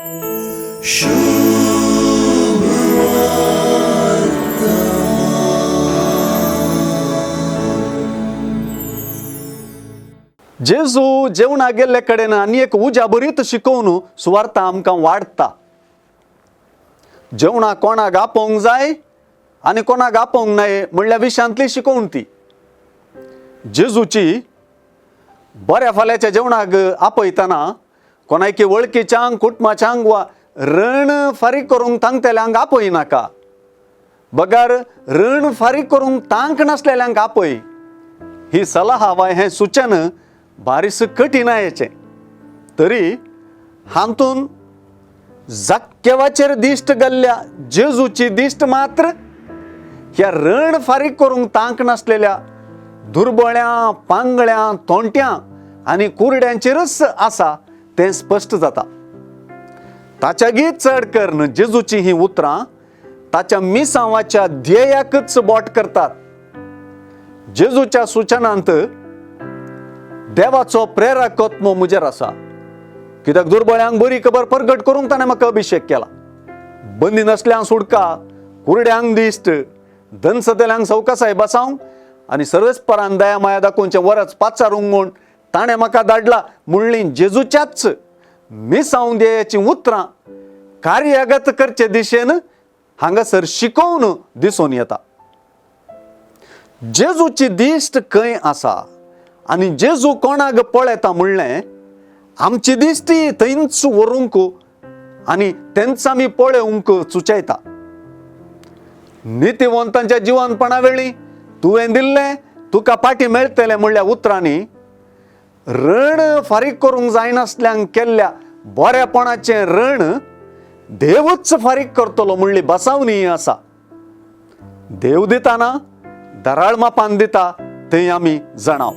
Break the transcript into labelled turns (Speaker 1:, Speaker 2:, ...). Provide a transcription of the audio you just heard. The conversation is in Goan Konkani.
Speaker 1: जेजू जेवणाक गेल्ले कडेन आनी एक उज्या बरीत शिकोवन सुवार्ता आमकां वाडटा. जेवणाक कोणाक आपोवंक जाय आनी कोणाक आपोवंक नाय म्हणल्या विशयांतली शिकोवण ती. जेजूची बऱ्या फाल्याच्या जेवणाक आपयतना कोणायकी वळखीच्यांक, कुटुंबाच्यांक वा रण फारीक करूंक तांकतेल्यांक आपय नाका, बगर रण फारीक करूंक तांक नासलेल्यांक आपय. ही सलाह वा हें सुचन बारीस कठीणायेचें तरी हातून जाक्केवाचेर दिश्ट घाल्ल्या जेजूची दिश्ट मात्र ह्या रण फारीक करूंक तांक नासलेल्या दुर्बळ्यां, पांगळ्यां, तोंट्यां आनी कुरड्यांचेरच आसा तें स्पश्ट जाता. ताच्यागीत चड करून जेजूची हीं उतरां ताच्या मिसांवाच्या ध्येयाकच बोट करतात. जेजूच्या सुचनांत देवाचो प्रेरक आत्मो म्हजेर आसा, कित्याक दुर्बळ्यांक बरी खबर परगट करूंक ताणें म्हाका अभिशेक केला. बंदी नासल्यांक सुटका, कुरड्यांक दिश्ट, दनसतेल्यांक सवकासाय बसावंक आनी सर्वेस्परान दया माया दाखोवचें वरच पाचारूंक म्हूण ताणें म्हाका धाडला म्हणली जेजूच्याच मिसांव ध्येयाचीं उतरां कार्यागत करचे दिशेन हांगासर शिकोवन दिसून येता. जेजूची दिश्ट खंय आसा आनी जेजू कोणाक पळयता म्हणलें आमची दिश्टी थंयच व्हरूंक आनी तेंच आमी पळोवंक सुचयता. नितीवंतांच्या जिवनपणा वेळी तुवें दिल्लें तुका फाटीं मेळटलें म्हणल्या उतरांनी रण फारीक करूंक जायनासल्यांक केल्ल्या बरेपणाचें रण देवूच फारीक करतलो म्हणली बसावणी आसा. देव दिताना दराळ मापान दिता थंय आमी जाणाव.